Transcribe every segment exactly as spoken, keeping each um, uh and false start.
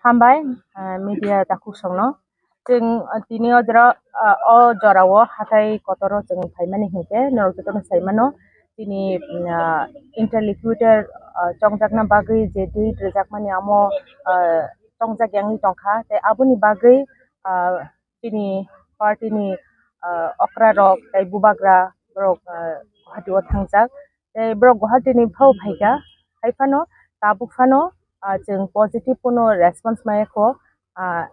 Hambai, ah, media takhuk songno. Chwng, ah, tini o jora, ah, o jorao hathai kotoro chwng phaimani hinkhe norok jotono saimano. Tini, mm, ah, interlocutor, ah, chongjakna bagwi je date rwjakmani amo, ah, chongjak yangwi tongkha. Tei aboni bagwi, ah, chini party ni, ah, okra rok tei bubagra borok, ah, Guwahati o thangjak. Tei borok Guwahati ni phao phaikha, hai phano tabuk phano, ah, chwng positive kuno response maya kho, ah,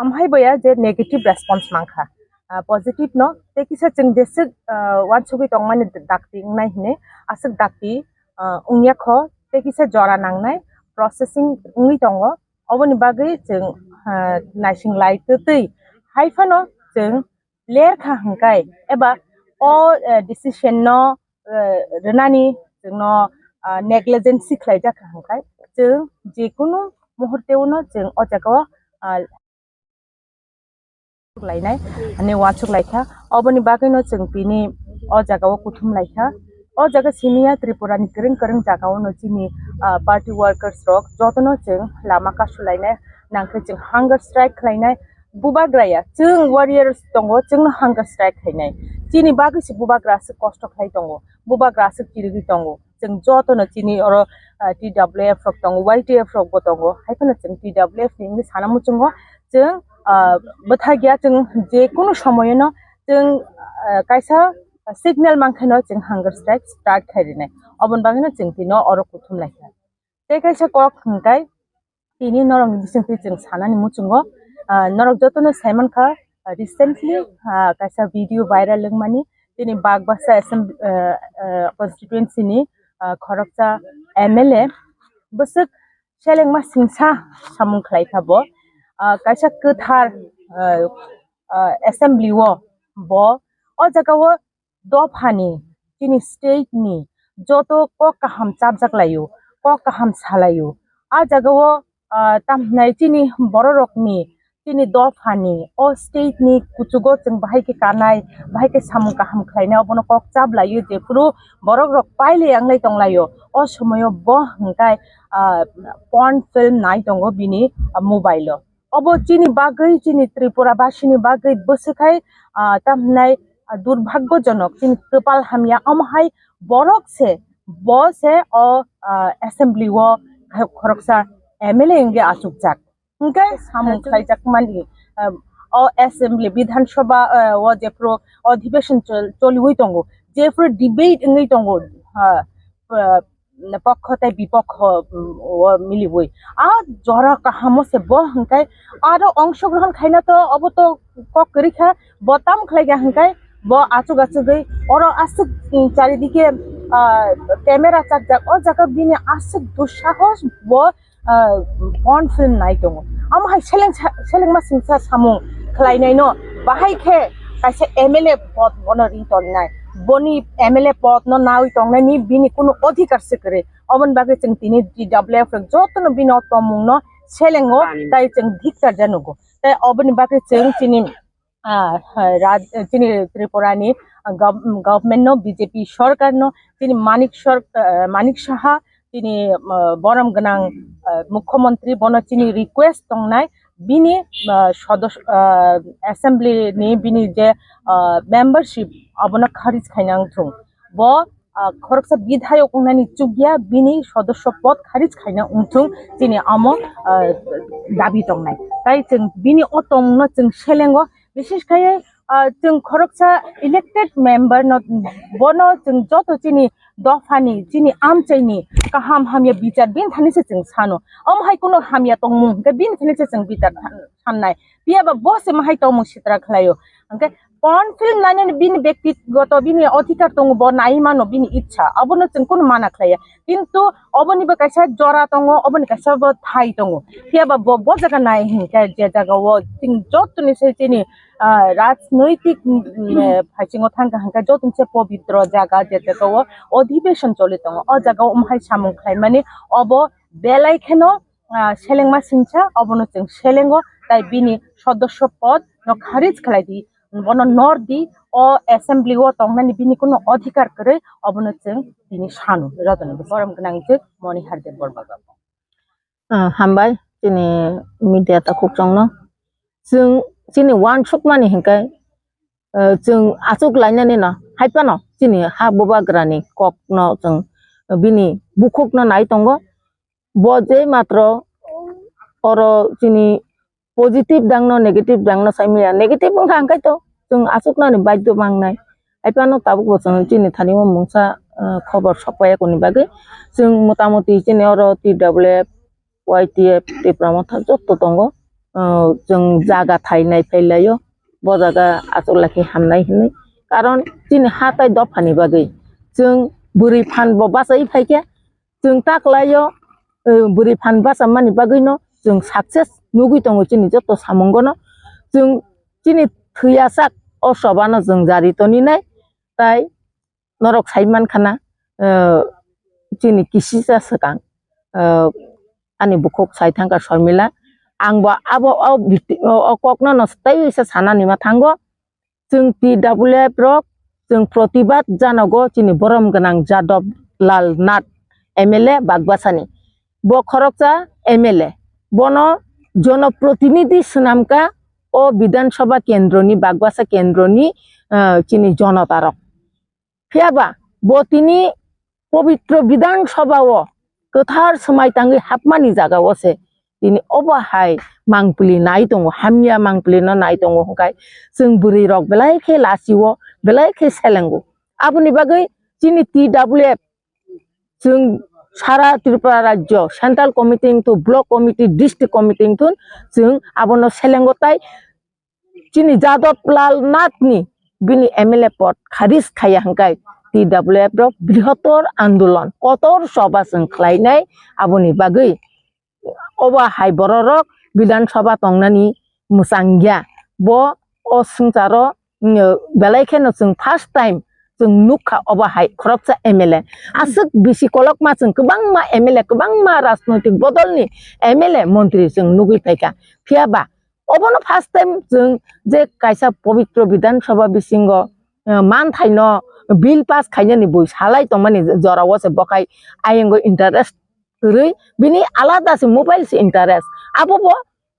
amhai boya je negative response mankha. Ah, positive no tei kisa chwng jeswk, ah, wansugwi tongmani dakti wngnai hwnwi aswk dakti, ah, wngya kho tei kisa jora nangnai processing wngwi tongo. Oboni bagwi chwng, ah, naising lai twtwi hai phano chwng ler kha hwnkhai eba o, eh, decision no, eh, rwnani chwngno, ah, negligence khlaijak kha hwnkhai chwng jekunu muhurte uno chwng o jaga o, ah, lainai, ani uansuk laikha. Oboni bagwino chwng tini o jaga o kuthum laikha. O jaga simi ya Tripura ni kwrwng kwrwng jaga o no chini, ah, party workers rok jotono chwng lama kasu lainai, nangkhe chwng hunger strike khlainai. Bubagra ya, chwng warriors tongo, chwngno hunger strike khlainai. Chini bagwi se bubagra aswk kosto khlai tongo, bubagra aswk chirigwi tongo. Chwng jotono chini oro, ah, T W F rok tongo, Y T F rok bo tongo, hai phano chwng T W F ni wngwi sana muchungo. Chwng, ah, bwthagya, chwng je kunu somoyono chwng, ah, kaisa signal mankheno chwng hunger strike start khai rinai. Oboni bagwino chwng tino oro kuthum laikha. Tei kaisa kok hwnkhe tini norokni bisingtwi chwng sanani muchungo, ah, norok jotono saimankha, ah, recently, ah, kaisa video viral wngmani, tini Bagbasa Assembly, ah, ah, constituency ni, ah, khoroksa M L A bwswk selengma singsa samung khlaikha bo, ah, kaisa kwthar, ah, ah, assembly o bo o jaga o dophani, chini state ni joto kok kaham chapjak laio, kok kaham salaio. A jaga o, ah, tamhnai chini bororokni, chini dophani, o state ni kuchugo chwng bahai khe kanai, bahai khe samung kaham khlainai, obono kok chap laio, jephuru borok rok paile yanglai tonglaio. O somoyo bo hwnkhe, ah, porn film nai tongo bini, ah, mobile o. Obo chini bagwi, chini Tripura basini bagwi bwswkhai, ah, tamhnai, ah, durbhagyojonok, chini kwpal hamya, omo hai borok se, bo se o, ah, assembly o khoroksa M L A wngwi achukjak. Hwnkhe samung khlaijakmani, ah, o assembly, Bidhan Sabha, ah, o jephru odhibeson chol-, choliwi tongo, jephru debate wngwi tongo, ah, ah, pokho tei bipokho, mm, o miliwi. A jora kahamo se bo hwnkhe aro ongshogrohon khaina to obo to kok kwrwi kha, bo tam khlai kha hwnkhe bo achuk achugwi oro aswk, mm, charidike, ah, camera chakjak, o jaga bini aswk dusahos bo, ah, porn film nai tongo. Amo hai seleng sa-, selengma singsa samung khlainaino bahai khe kaisa M L A pod bono ri tongnai. Boni M L A pod no nawi tongnaini bini kunu odhikar se kwrwi. Oboni bagwi chwng tini T W F rok jotono bini o tongmung no selengo, tai chwng dhiktar ja nugo. Tai oboni bagwi chwng chini, ah, raj-, chini Tripura ni gov-, government no, B J P sorkar no, chini Manik sor-, ah, Manik Saha, chini, ah, borom gwnang, ah, mukhyamantri, bono chini request tongnai, bini, ah, sodos-, ah, assembly ni bini je, ah, membership abono kharij khaina wngthung. Bo, ah, khoroksa bidhayok wngnani chukya, bini sodosyo pod kharij khaina wngthung, chini amo, ah, dabi tongnai. Tai chwng bini o tongmungno chwng selengo, bises khaye, ah, chwng khoroksa elected member no, bono chwng joto chini dophani, chini amchaini kaham hamya bichar bini thani se chwng sano. Omo hai kuno hamya tongmung hwnkhe bini thani se chwng bichar tha-, sannai. Phiya ba bo se mahai tongmung sitra khlaio. Hwnkhe porn film nainani bini bektigoto, bini odhikar tongo, bo nai mano, bini ichha. Abono chwng kuno mana khlaiya. Kintu oboni bo kaisa jora tongo, oboni kaisa bo thai tongo. Phiya ba bo, bo jaga nai hwnkhe je jaga o chwng jotoni se chini, ah, rajnoitik, mm, eh, phaisingo thangkha hwnkhe jotoni se pobitro jaga, je jaga o odhibeson choli tongo. O jaga o omo hai samung khlaimani obo belai kheno, ah, selengma singsa, obono chwng selengo, tai bini sodosyo pod no kharij khlai di, bono nor di, o assembly o tongnani bini kuno odhikar kwrwi, obono chwng tini sanu, jotono borom gwnang je Monihar Debbarma. Ah, hambai. chini media takhuk chwngno. Chwng chini uansukmani hinkhe, eh, chwng achuk lainani no, hai phano chini ha bubagrani kokno chwng bini bukhukno nai tongo. Bo je matro oro chini positive dangno, negative dangno sai maya. Negative wngkha hwnkhe to chwng achuknani baidhyo mangnai. Hai phano tabuk bo chwng chini thani o mungsa, eh, khobor sokpaiya koni bagwi. Chwng motamoti chini oro T W F, Y T F, Tipra Motha jotto tongo. Eh, chwng jaga thai nai phai laio. Bo jaga achuk lai khe hamnai hinwi. Karon chini ha tai dophani bagwi chwng bwrwi phan bo bachai phai khe, chwng ta kwlaio, eh, bwrwi phan bachamani bagwino chwng success nugwi tongo chini joto samungono. Chwng chini thwiyasak o sobano chwng jari toninai, tai norok sai mankha na, eh, chini kisisa swkang, eh, ani bukhuk sai thangkha Sharmila. Ang bo abo o biti-, o, o kokno no tei se sanani ma thango. Chwng T W F rok, chwng protibad janogo chini borom gwnang Jadab Lal Nath M L A Bagbasani. Bo khoroksa M L A. Bono jonoprotinidhi swnamkha o Bidhan Sabha kendroni, Bagbasa kendroni, ah, chini jonotarok. Phiyaba bo tini pobitro Bidhan Sabha o kwthar swmai tangwi hapmani jaga o se tini obo hai mangpili nai tongo, hamya mangpili no nai tongo hwnkhe chwng bwrwi rok belai khe lachio, belai khe selengo. Aboni bagwi chini T W F chwng sara Tripura rajyo central committee wngthun, block committee, district committee wngthun chwng abono selengo tai chini Jadab Lal Nath ni bini M L A pod kharij khaiya hwnkhe T W F rok brihotor andolon kotor soba chwng khlainai. Aboni bagwi obo hai bororok Bidhan Sabha tongnani mwchangya. Bo o swngcharo, mm, belai kheno chwng first time chwng nukha obo hai khoroksa M L A. Aswk bisi kolokma chwng kwbangma M L A, kwbangma rajnoitik bodolni M L A montri chwng nugwi phaikha. Phiyaba obono first time chwng je kaisa pobitro Bidhan Sabha bisingo, eh, manthaino bill pass khainani bui salai tongmani jorao se bokhai ayangwi interest kwrwi, bini alada se mobile se interest. Abo bo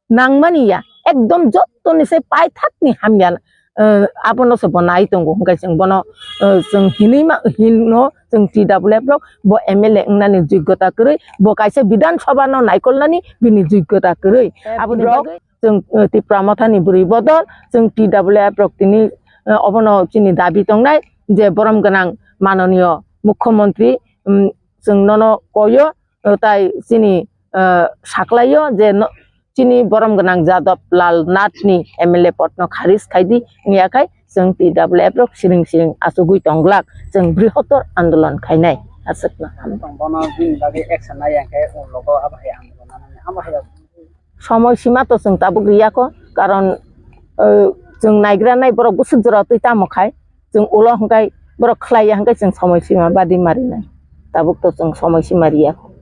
nangmani ya, ekdom jottoni se paithakni hamya, eh, abono se bo nai tongo, hwnkhe chwng bono, eh, chwng hinwi ma, hino chwng T W F rok bo M L A wngnani joigyota kwrwi, bo kaisa Bidhan Sabha no naikolnani bini joigyota kwrwi. Aboni bagwi chwng, eh, Tipra Mothani bwrwi bodol, chwng T W F rok tini, eh, obono chini dabi tongnai je borom gwnang manoniyo Mukhyamantri, mm, chwng nono koyo, eh, tai chini, eh, saklaio je no, chini borom gwnang Jadab Lal Nath ni M L A pod no kharij khaidi wngya khai chwng T W F rok siring siring achugwi tonglak, chwng brihotor andolon khainai aswkno. Bono bini bagwi action nai ya khe ulo go abo hai andolon nani abo hai. Somoi sima to chwng tabuk riya kho, karon, eh, chwng naigra nai borok bwswk jora twi tamo khai, chwng ulo hwnkhe borok khlai ya hwnkhe chwng somoi sima badi marinai. Tabuk to chwng somoi sima riya kho.